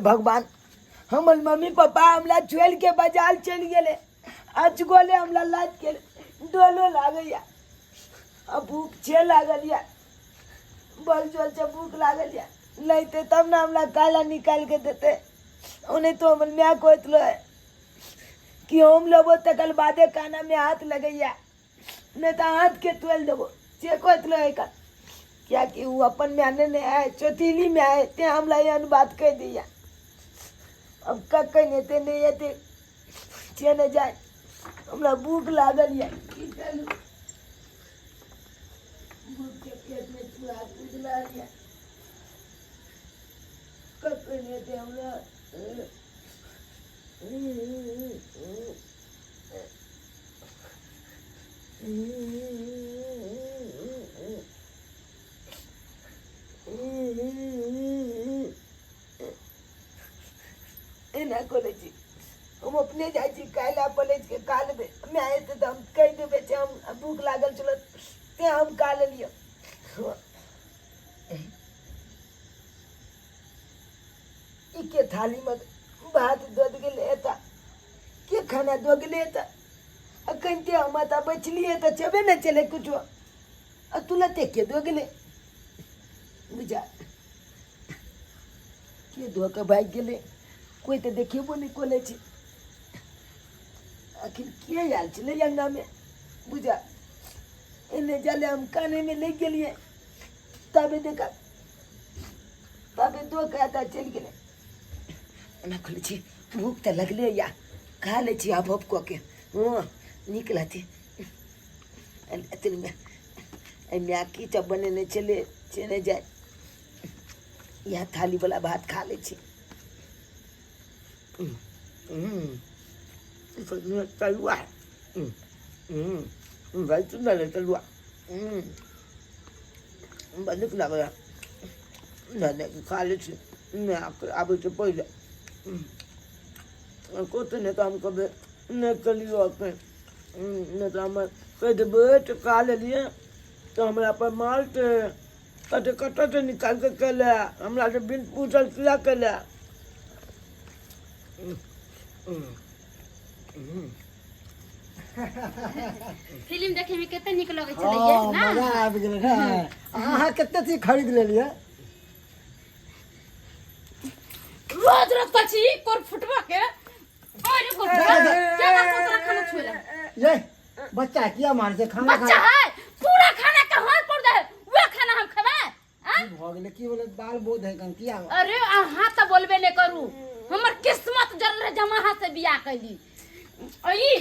भगवान हमर mummy papa हमरा छोड़ि के बाजार चलि गेलै अचगोले हमरा लाद के डोलो लागैया आ भूख छे लागल यऽ बड़ जोरसँ भूख लागल यऽ लैते तब ने हमरा काला निकालि के देतै ओनाहितो तो हमर माय कहैत रहै कि हम लेबो तकर बादे खानामे हाथ लगैया नहि तऽ हाथके तोड़ि देबो से कहैत रहै का किएकि ओ अपन माय नहि ने है चौथीली माय है तेँ हमरा एहन बात कहि दैया अब कखन हेतै नहि हेतै से नहि जाय हमरा भूख लागल यऽ की करू भूखके पेटमे चूहा कुदि रहल यऽ कखन हेतै हमरा। एना करै छी हम अपने जाइ छी काल्हि पलटि के खा लेबै माय एतै तऽ हम कहि देबै जे हम भूख लागल छल तेँ हम खा लेलियै। ई के थालीमे भात दऽ गेलै एतऽ के खाना दऽ गेलै एतऽ अखन ते हम एतऽ बचलियै तऽ छेबे नहि चलै किछो आ तुरते के दऽ गेलै बुझा के धो कऽ भागि गेलै कोइ तऽ देखेबो नहि करै छै आखिर के आयल छलै अङ्गनामे बुझा एने जाले हम कानेमे लागि गेलियै तबे देखा तबे दो के एतऽ चलि गेलै। एना खोलै छी भूख तऽ लगले या खा लै छी हप हप कऽ के हँ नीक लगतै एतनीमे एहिमे की सब बनेने छलै से नहि जाय इएह थालीवला भात खा लै छी। तरुआ बड़ सुन्दर है तरुआ बड़ नीक लागैए खा लै छी आबै छै पहिले किछु नहि तऽ हम कहबै नहि केलियौ एखन नहि तऽ हमर कहि देबै तऽ खा लेलियै तऽ हमरा पर मारतै कहतै कतऽसँ निकालि कऽ केलए हमरासँ बिन पूछल किया केलए। फिल्म देखे में कते नीक लगै छलै ये हाँ, ना मजा आबि गेलै ने अहाँ कते चीज खरीद लेलियै। रोज रोज कहै छी कोर फुटबा के अरे कोर फुटबा के बात तोरा खाना छुएला ये बच्चा किया मारै छै खाना बच्चा खा है पूरा खाना के हाथ पर दे वह खाना हम खेबै की भऽ गेलै की बोले बाल बोध है कन किया। अरे अहाँ तऽ बोलबे नहि करू हमर किस्मत जरल रहे जमा अहाँ से बियाह कैली ई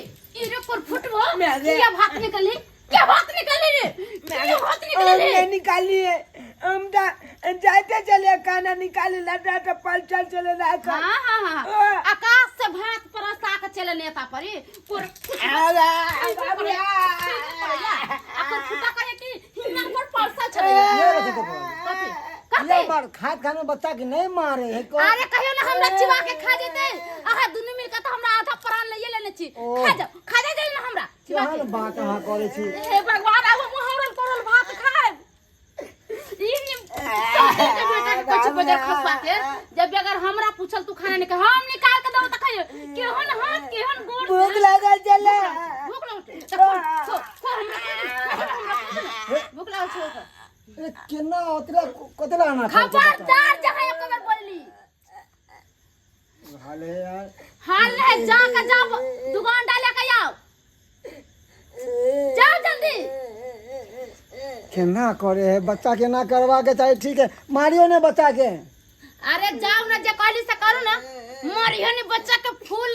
ई रे कोर फुटबो किया भात निकली क्या भात निकली रे क्या भात निकली हम रे नहीं निकालिए हम जाते चले खाना निकाले लटा तो पल चल चले रहा हाँ हाँ हाँ आकाश से भात परसा के चले नेता परी कोर आ फुटा कहे कि हिना पर परसा चले ये रखे तो बोल। कथी ये कथी मार खात खाना बच्चा के नहीं मारे है को अरे कहियो ना हमरा चिबा के खा जेते अहाँ दुनू मिल के तो हमरा आधा प्राण लइए लेने छी। ओ। खा जाओ खा जा जाई ना हमरा चिबा के केहन बात अहाँ करै छी। हे भगवान अब हम हरल करल भात खाएब ई के बेटा के कुछ बजर खसवा के जब भी अगर हमरा पूछल तू खाना निकाल हम निकाल के दो त खाइयो केहन हाथ केहन गोड़ भूख लागल चले भूख लागल छै त खो खो खो हमरा खो, भूख लागल छौ ओकर। ए, केना ओतरा कतला आना खाइ छै बच्चा? खबरदार जहाँ एक बेर बोलली हाल है यार हाल नहीं जा के जाओ दुकान डाले के आओ जाओ जल्दी। केना करे है बच्चा के ना करवा के चाही ठीक है मारियो ने बच्चा के। अरे जाओ ना जे कहली से करू ना मरियो ने बच्चा के फूल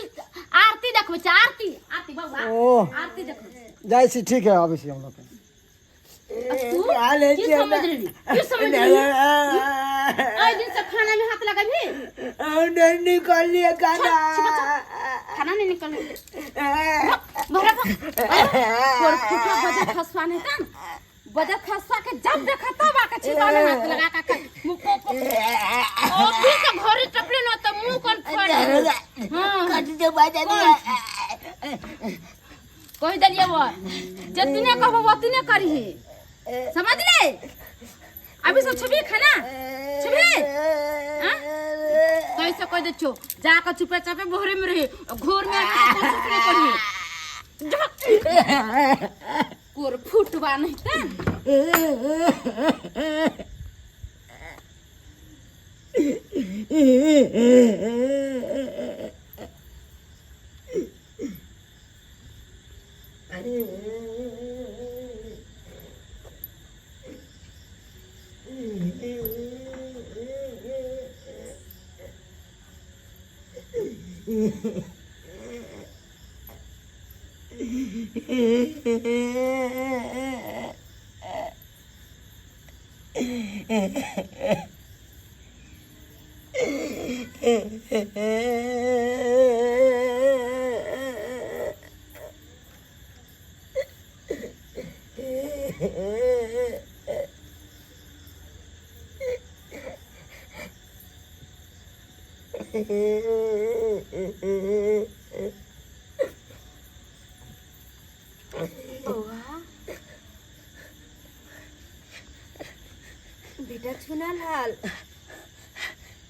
आरती देखबै छै आरती आरती बाबा ओह। आरती देखबै छै। जाइ छी ठीक है आबै छी हम लोग के। तू की समझ रही की समझ रही ओइ दिन से खाना में हाथ लगबही नहीं निकालिए खाना खाना नहीं निकल भरा और फुटा बजा खसवा नहीं तन बजा खसवा के जब देखा तब आके छिपा में हाथ लगा के मुंह को को ओ भी तो घरे टपले न तो मुंह कोन फोड़ हां कट दे बजा दिया कहि देलियै वो जितने कहबो ओतने करही समझ ले अभी सब छुबी खाना छुबी हाँ? तो से कह दे छो जा के चुपे चापे बोहरे में रही घोर में आके तो कोशिश नहीं करही कोर फुटवा नहीं त बौआ बेटा छुना लाल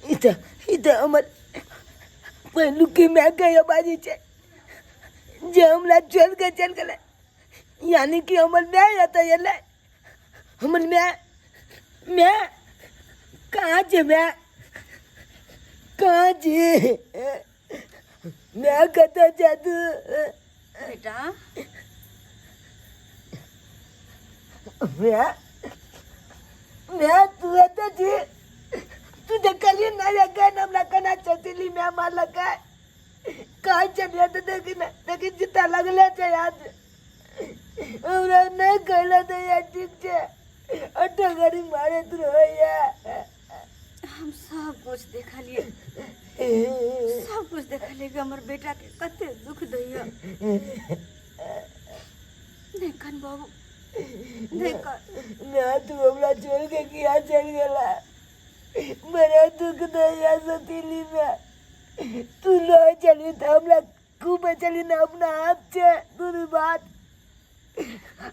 ई तऽ ई तऽ हमर पहिलुकी मायके आवाज छै जे हमरा छोड़ि कऽ चलि गेलै यानी कि हमर माय एतऽ एलै। हमर माय, माय कहाँ छै? माय कहाँ छै? माय कतऽ छै तू? बेटा माय, माय तू एतऽ छी? तू देखलियै नहि एखन हमरा केना चचेली माय मारलकै। कहाँ चलियै तऽ देखी ने, देखी जूता लगले छै हाथ। हमरा नहि कहले तऽ यार ठीक छै, अट्ठो घड़ी मारैत रहैया। हम सब कुछ देखलिए, सब कुछ देखलिए कि हमर बेटा के कते दुख दैया। नहीं कन बाबू, नहीं कन। ना तू हमरा छोड़ के किया चल गेला? बड़ा दुख दैया सतीली में। तू नहीं चली तो हमरा खूब चली ना अपना हाथ से दूध भात।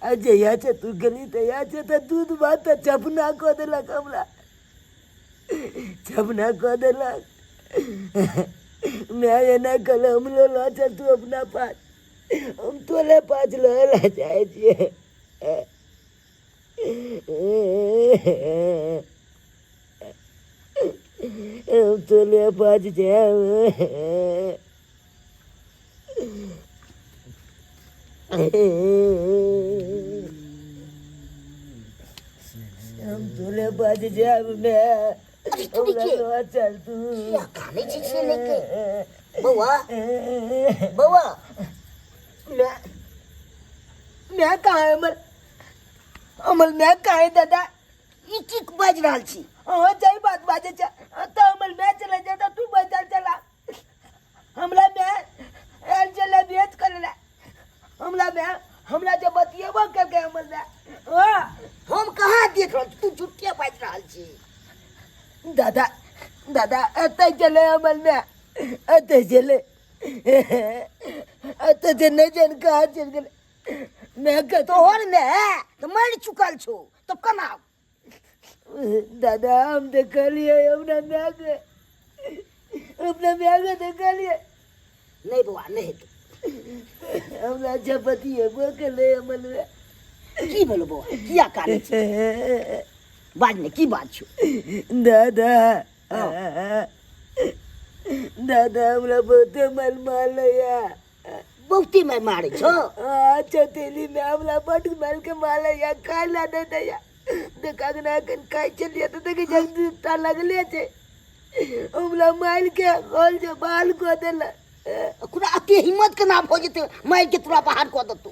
आ जहिया से तू गेली तहिया से तऽ दूध भात तऽ चपना कऽ देलक हमरा, चपना कऽ देलक। माय एना कहल हमरो लऽ चल तू अपना पास, हम तोरे पास लऽ लए चाहै छियै। हम तोरे पास जायब। हम तोरे पास जायब माय, हमरा लऽ चल तू। किया कानै छी से लेके? बौआ, बौआ। मैं मैं कहाँ है अमल? अमल मैं कहाँ है दादा? ई की बाजि रहल छी? हाँ सही बात बाजै छै। तऽ अमल मैं चला जाता, तू बचल चला। हमरा मैं आयल चले भेज करे ला। हमरा मैं हमरा जे बतियेबो करके अमल मैं। हाँ हम कहाँ देख रहल छी? तू झूठे बाजि रहल छी। दादा, दादा एतऽ चले अमल मैं, एतऽ चले, एतऽ जे नहि जानि कहाँ चलि गेलै। मैं कतऽ तोहर माय तऽ मरि चुकल छौ, तब केना? दादा हम देखलियै अपना मायके, अपना मायके देखलियै। नहि बौआ, नहि हेतौ। हमरा झपतियेबो केलै अमल माय। की भेलौ बौआ, किया कानै छी? बाज ने, की बात छौ? दादा, दादा हमरा बहुते मन मारलैया। बहुते मारि मारै छौ? हाँ, चौतेली में हमरा बड मार के मारलैया, खाय ला नहि दैया। देखा के ना एखन खाइ छलियै तऽ देखै छियै जूता लगले छै। हमरा मारि के होल जे बाल कऽ देलक। ओकरा एते हिम्मत केना भऽ जेतै मारि के तोरा बाहर कऽ देतौ?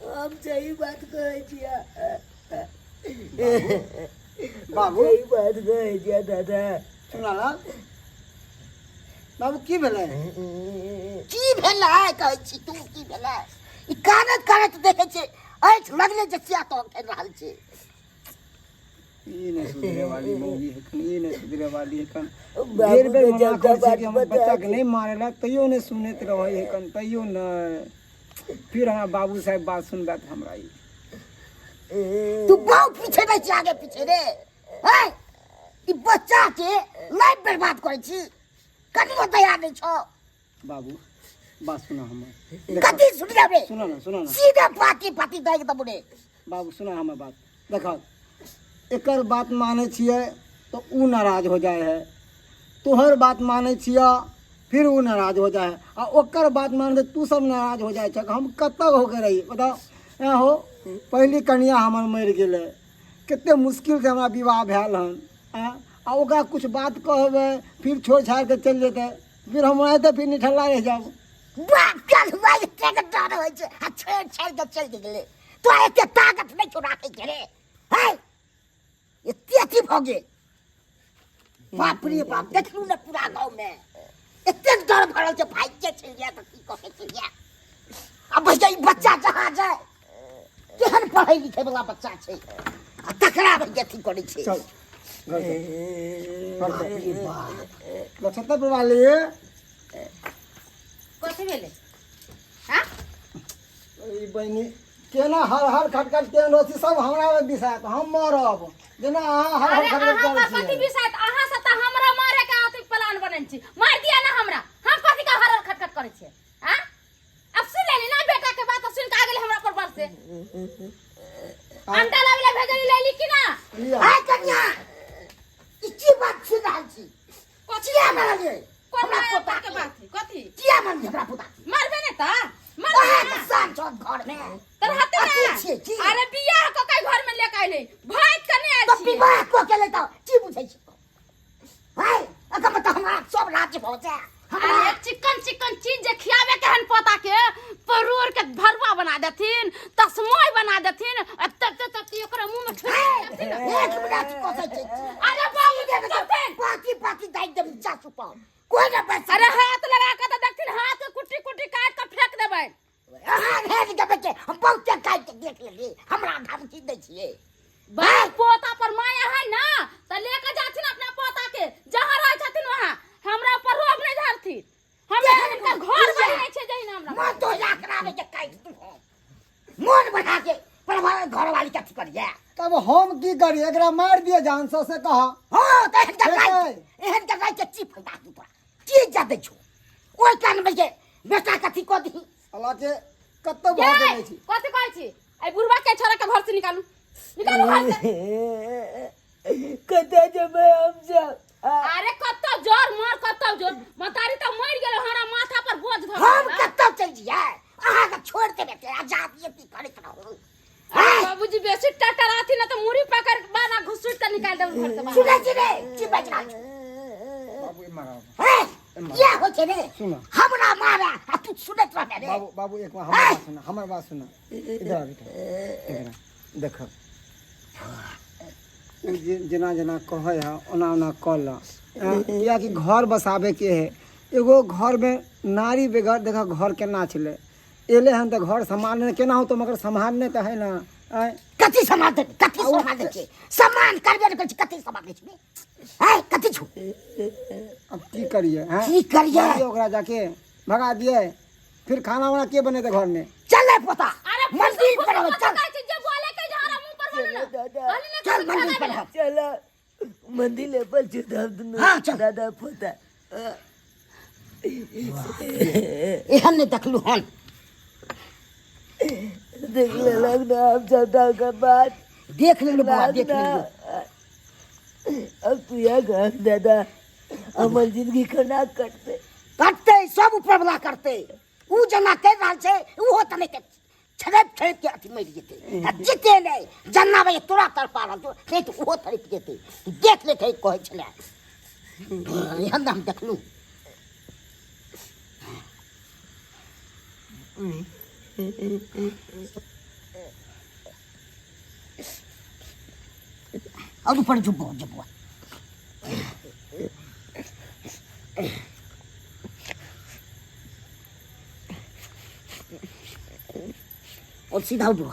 हम सही बात कहै छियै। बाबू। सही बात कहै छियै दादा। चुनालाल बाबू, की भेलै? की भेलै कहै छी तू? की भेलै? ई कानत कानत देखै छै आँखि लगले जे सिया तो खेल रहल छै। ई नहि सुधरे वाली मौगी है कन, ई नहि सुधरे वाली है कन। बाबू बेर बेर के मना जब करै छै कि बात हमर बता बच्चाके नहि मारै लए, तैयो नहि सुनैत रहै है कन, तैयो नहि। फिर हमरा बाबू साहेब बात सुनबैत हमरा ई। तू बहुत पीछे नहि छी, आगे पीछे रे। हैं, ई बच्चा के लाइफ बर्बाद करै छी। नहि छौ। बाबू बात सुना हमर। कथी सुन रे? सुना ना, सुना ना। सीधे पाती पाती दागि देबौ रे। बाबू सुना हमर बात। देखो एकर बात मानै छियै तऽ उ नाराज हो जाइ है, तोहर बात मानै छियै फिर उ नाराज हो जाइ है, आ ओकर बात मानबै तू सब नाराज हो जाइ छह। हम कतऽ होके रही बताओ? एँ हो, पहली कनिया हमर मरि गेलै, कते मुश्किल से हमरा विवाह भेल हन। आँ, आ ओकरा कुछ बात कहबै फिर छोड़ छाड़ के चलि जेतै, फिर हम एतऽ फिर निठल्ला रहि जायब। बाप कलुआ एतेक डर होइ छै आ छोड़ि छाड़ि के चलि गेलै। तोरा एते ताकत नहि छौ राखै के रे? है एते अथी भऽ गेल। बाप रे बाप, देखलू ने पूरा गाँव में एतेक डर भरल छै, भागि के चलि जाय तऽ की कऽ के चलि जाय। आ भैया ई बच्चा जहाँ जाय केहन पढ़ै लिखै वला बच्चा छै आ तकरा भैया अथी करै छै। चल घर चल, घर चल। बाप रे बाप। नक्षत्र वाली कथी भेलै? हाँ? ई बहिनी केना हर हर खटखट केहन रहै छै, सब हमरा मे बिसायत, हम मरब जेना अहाँ हर हर अरे खटखट अहाँ करै पर कथी छियै। बिसायत? अहाँ से तऽ हमरा मारे के अथी प्लान बनल छी। मार दिया ना हमरा, हम कथी के हर हर खटखट करै छियै? हाँ? अब सुन लेली ना बेटा के बात, सुन के आ गेलै हमरा पर बल से। अंडा लावे ला भेजली, लेली कि ना? लिअ। आय कन्या, ई की बात सुनि रहल छी? कथी? किया मारलियै कोन हमरा माया पोता के बात है? कथी किया मारलियै हमरा पोता के? मारबे ने तऽ मारबे अहाँ ना। के शान छौ घर में। तर हते अथी ना। छियै की? अरे बियाह क के घर में लेके अइलै, भाग के नहीं आयल तऽ छियै। विवाह कऽ के लेता की बुझै छी? हाय, एकर मतलब हमरा सब राज्य भऽ जाय हमरा। अरे चिकन चिकन चीज जे खियाबे के हन पोता के, परोड़ के भरुआ बना देथिन, तस्मय बना देथिन, आ तब तब तब ओकरा मुंह में ठुस देथिन। एक मिनट कसै छै? अरे बाबू देथिन। पाकी पाकी दाइ देब चाचू पर कोई ना पैसा। अरे हाथ लगा के तऽ देखथिन, हाथ के कुट्टी कुट्टी काट के फेंक देबै। अहाँ भेज देबै के हम बहुते काटि के देख लेली, हमरा धमकी दै छियै। बाप पोता पर माया है ना तऽ लेके जाथिन अपना पोता के जहाँ रहै छथिन वहाँ, हमरा ऊपर रोब नहीं धरथिन। हमरा हिनकर घर बनी नहीं छै जहिना हमरा मन तो याकरा के काटि दू, मन बना के परवार घरवाली कथी करिए? तब हम की करी? एकरा मारि दिअ जान से से कह। हाँ तऽ एहन के हेतै। राति एहन के राति के की फायदा तू तोरा की जा दै छौ ओहि कान में जे बेटा कथी कऽ दही। साला के कतौ भऽ गेल छी। कथी कहै छी? एहि बुढ़वा के छोड़ा के घर से निकालू, निकालू घर से। कतऽ जेबै हम सब? अरे कतौ जोर मार, कतौ जोर मतारी तऽ मरि गेल, हमरा माथा पर बोझ धऽ हम देलक। कतौ चलि जइयै अहाँके छोड़ि देबै के आजादी की करैत रहू। अरे बाबूजी बेसी टटराथी ना तऽ मुड़ी पकड़ के बाना घुसूट के निकाल देब घर से बाहर। सुनै छी रे की बाजि रहल छौ? बाबू एम्हर आब। हे किया होइ छै रे? सुन। हमरा मारा आ तू सुनैत रहबे रे? बाबू बाबू एक बार हमर बात सुन, हमर बात सुन। इधर आ बेटा, इधर आ। देख उ जेना जेना कहै है ओना ओना कऽ ल, कियाकि घर बसाबे के है। एगो घर में नारी बगैर देख घर केना छलै, एलै हन तऽ घर सम्हालने केना होतौ, मगर सम्हालने तऽ है ना। आँय कथी सम्हाल देबै? कथी सम्हाल दै छै? सम्मान करबे नहि करै छै, कथी सम्हाल दै छै? आँय कथी छौ? अब की करिए? हैं की करिए? मारिए ओकरा जाके भगा दिए, फिर खाना वाना के बनेतै घर में? चल रे पोता, अरे मंदिर पर हो, चल। कहै छी जे बोले के झाड़ा मुंह पर बोले ना। दादा। कहली ना चल कि मंदिर पर भगाबे हो। चल मंदिर पर चुदाव दुनू। हाँ, चल। दादा पोता एहन नहि देखलू हन। देख लेलक ना हम सबटा के बात। देख लेलू बौआ, देख लेलू। अब तू यह घर दादा हमर जिंदगी केना कटतै? कटतै, सब ऊपर वाला करतै। उ जेना करि रहल छै ओहो तऽ नहि छड़पि छड़पि के अथी मरि जेतै आ जीते नहि जन्ना भैया तोरा तड़पा रहल छौ, नहि तऽ ओहो तड़पि जेतै। देख लेतै कहै छलै एहन हम देखलू। और ऊपर झुको झुको और सीधा उठो।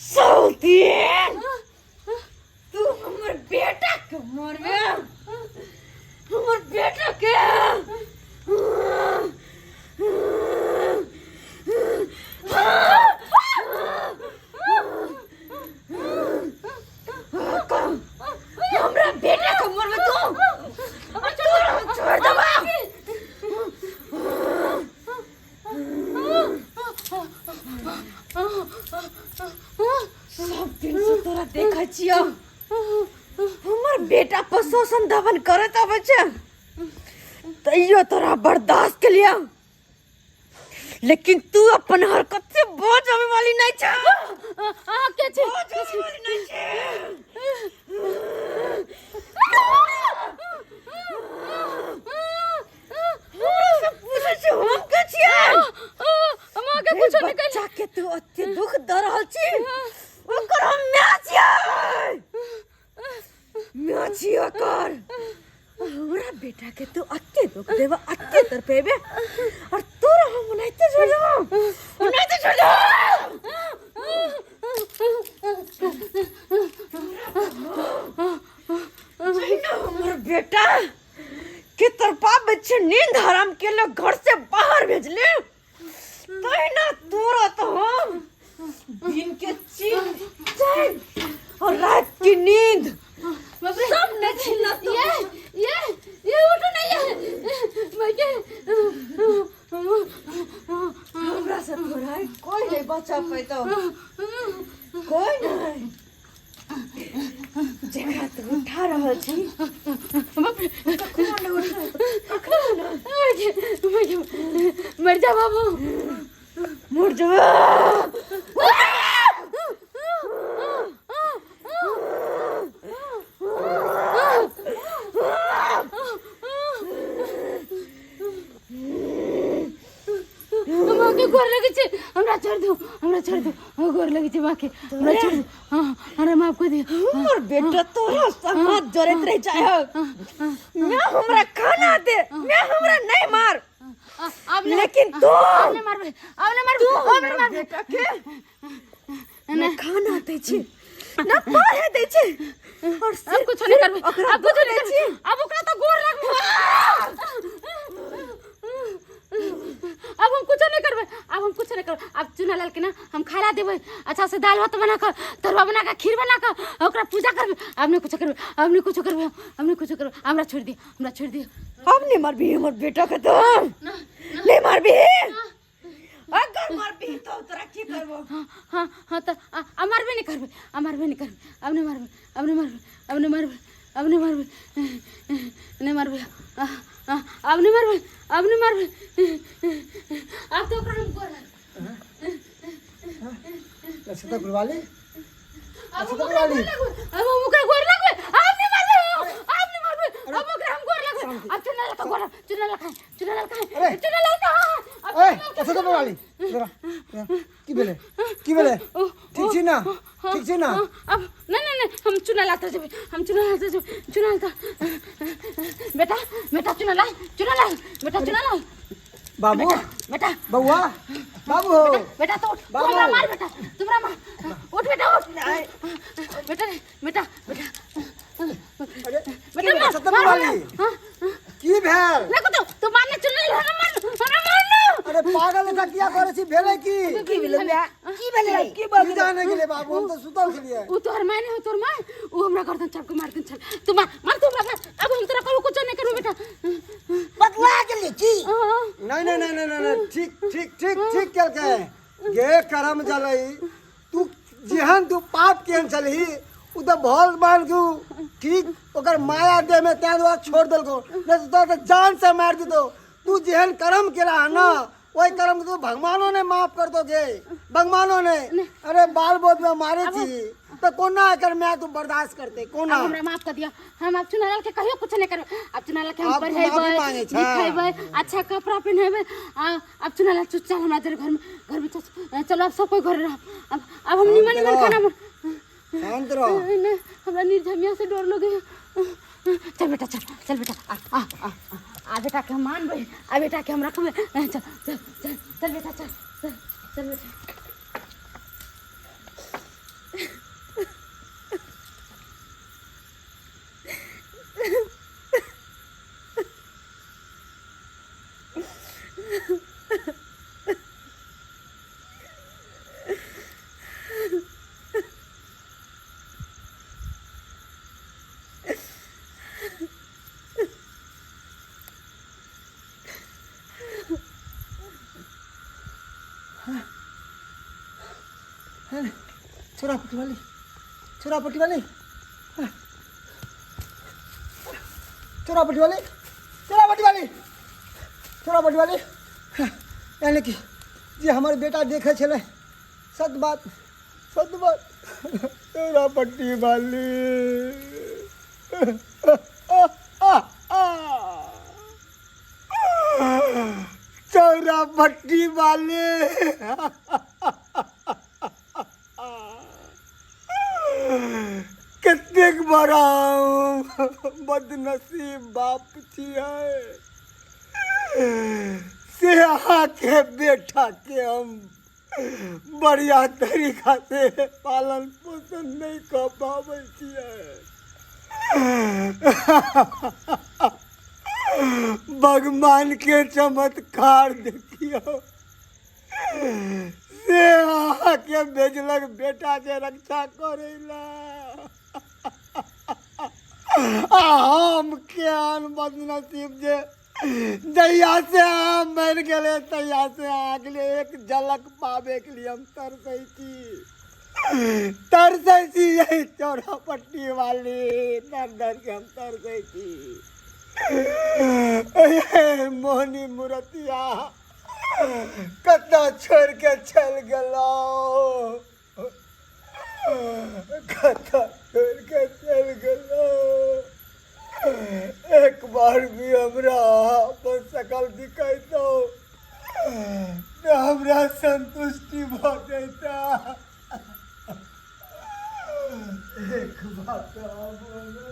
सौतीन तू हमर बेटा के मारबे हमर बेटा के हमरा बेटा के मरबे तू तोरा हम छोड़ देबा सब दिन से तोरा देखै छियौ हमर बेटा पर शोषण दमन करैत अबै छै तैयो तोरा बर्दाश्त के लिया लेकिन तू अपन हरकत से बच आवे वाली नहीं छ अहाँ के छी बच आवे वाली नहीं छ हमरा से पूछै छी हम के छियै हम अहाँके कुछो नहि बच्चा के तू अते दुख द रहल छी ओकर हम माय छियै माय छियै ओकर हमरा बेटा के तू अते दुख देबे अते तड़पेबे और तोरा हम ओनाहिते छोड़ देबो ओनाहिते छोड़ देबो जहिना हमर बेटा के तरपा बच्चे नींद हराम के लोग घर से बाहर भेजले तहिना तोरा तो हम दिन के चीन चैन और रात की नींद सब न छीना तो ये ये ये उठो ना ये मैं के हमरा से तोरा कोई नहीं बचा पैतो कोई नहीं जेकरा तू उठा रहल छी कखनो नहि उठत कखनो नहि मर जा बाबू मर जेबै माँ के गोर लगे छे हमरा छोड़ दो हमरा छोड़ दो हाँ, गोर लगे छे माँ के हमरा छोड़ दो हाँ हमरा माफ कर दियो हमर बेटा तोरा संग हाथ जोड़ैत रह जाय मैं हमरा खाना दे मैं हमरा नहीं मार अब नहीं लेकिन तू अब नहीं मारबे अब नहीं मारबे तू अब नहीं हमरा मारबे बेटा के ना खाना दै छी ना पढ़े दै छी और अब कुछ नहीं करबे ओकरा अब कुछ दुख नहीं दै छी करबे अब ओकरा तो गोर लगबे अब हम कुछ नहीं करबे अब हम कुछ नहीं करबे अब चुना लाल के ना हम खाना देबै अच्छा से दाल भात बना कर तरुआ बना कर खीर बना कर ओकरा पूजा करबे अब नहीं कुछ करबे अब नहीं कुछ करबे अब नहीं कुछ करबे हमरा छोड़ दियो हमरा छोड़ दियो अब नहीं मारबी हमर बेटा के तो नहीं मारबी अगर मारबी तो तोरा की करबो हाँ हाँ हाँ तो आ मारबे नहीं करबे आ मारबे नहीं करबे अब नहीं मारबे अब नहीं मारबे अब नहीं मारबे अब नहीं मारबे नहीं मारबे अब नहीं मारबे अब नहीं मारबे अब तो ओकरा हम गोर लक्षिता गुरवाली अब हम ओकरा गोर लगबे अब हम ओकरा गोर लगबे अब नहीं मारबे अब नहीं मारबे अब ओकरा हम गोर लगबे अब चुना लगा गोर चुना लगा चुना लगा अरे। चुना लगा अब ए लक्षिता गुरवाली इधर आ, इधर आ। की भेलै की भेलै ठीक छी ना ठीक छी ना अब नहीं नहीं नहीं हम चुना लाते जेबे हम चुना लाते जेबे चुना लाता बेटा बेटा चुना ला चुना ला बेटा चुना ला बाबू बेटा बउआ बाबू हो बेटा तो उठ तू बाबू। हमरा मार बेटा तुमरा मार उठ बेटा उठ बेटा बेटा बेटा अरे बेटा मार सत्तर मार वाली हमरा। हाँ, की भेल नहीं कुछ तू मारने चुना ला हमरा मार हमरा मार ना अरे पागल लेखा किया करै छी भेलै की की भेलै माय की भेलै की भऽ की गेलै जाने गेलै बाबू हम तऽ सुतल छलियै उ तोहर माय नहीं हो तोहर माय उ हमरा गर्दन चाप के मार देन छल। तू मार, मार तू हमरा मार। अब हम तोरा कबो कुछ नहीं करबो बेटा। बदला गेली की? हाँ। नहीं नहीं नहीं नहीं नहीं, ठीक ठीक ठीक ठीक केलकै गे करम जलई। तू जेहन तू पाप केहन चलही उ तऽ भल मान के ठीक ओकर माया देह में तैं दुआरे छोड़ देलको, नहीं तो तोरा तऽ जान से मार देतो। तू जेहन करम केला है ना वही करम के तो भगवानो ने माफ कर दो गे, भगवानो ने। अरे बाल बोध में मारे छी तो कोना एकर माय तू बर्दाश्त करते कोना? अब हमरा माफ कर दिया, हम अब चुनालाल के कहियो कुछ नहीं करबे। अब चुनालाल के हम अब तू माफी पढ़ेबै मांगे छे। लिखेबै, अच्छा कपड़ा पहनेबै। अब चुनालाल चुप चल हमरा जरे घर में, घर में चल, चलो अब सब कोई घर रह। अब हम निमन निमन खाना शांत रहो। नहीं, हमरा निर्झमिया से डर लगे। चल बेटा चल, चल बेटा आ, आ, आ, आ, आ बेटा के हम मानबै, आ बेटा के हम रखबै। चल चल चल चल बेटा चल, चल, चल बेटा। छोरा पट्टी वाली, छोरा पट्टी वाली, छोरा पट्टी वाली, छोरा पट्टी वाली, छोरा पट्टी वाली। यानी कि जे हमर बेटा देखे छलै, सत बात, सत बात, छोरा पट्टी वाली। चौरा पट्टी वाले। कतेक बड़ा बदनसीब बाप छियै से अहाँके बेटा के हम बढ़िया तरीका से पालन पोषण नहीं कऽ पाबै छियै। भगवान के चमत्कार देखियौ से अहाँके भेजलक बेटा के रक्षा करै ला, आ हम केहन बदनसीब जे जहिया से अहाँ मरि गेलै तहिया से अहाँके लिए एक झलक पाबैके लिए हम तरसै छी, तरसै छी। यही चौरा पट्टी वाली दर दर के हम तरसै छी। मोहनी मूर्तिया कतऽ छोड़ि के चलि गेलहुँ, कतऽ छोड़ि के चलि गेलहुँ। एक बार भी हमरा अपन शकल दिखैतौ तऽ हमरा संतुष्टि भऽ जैता। एक बार तऽ आब हमरा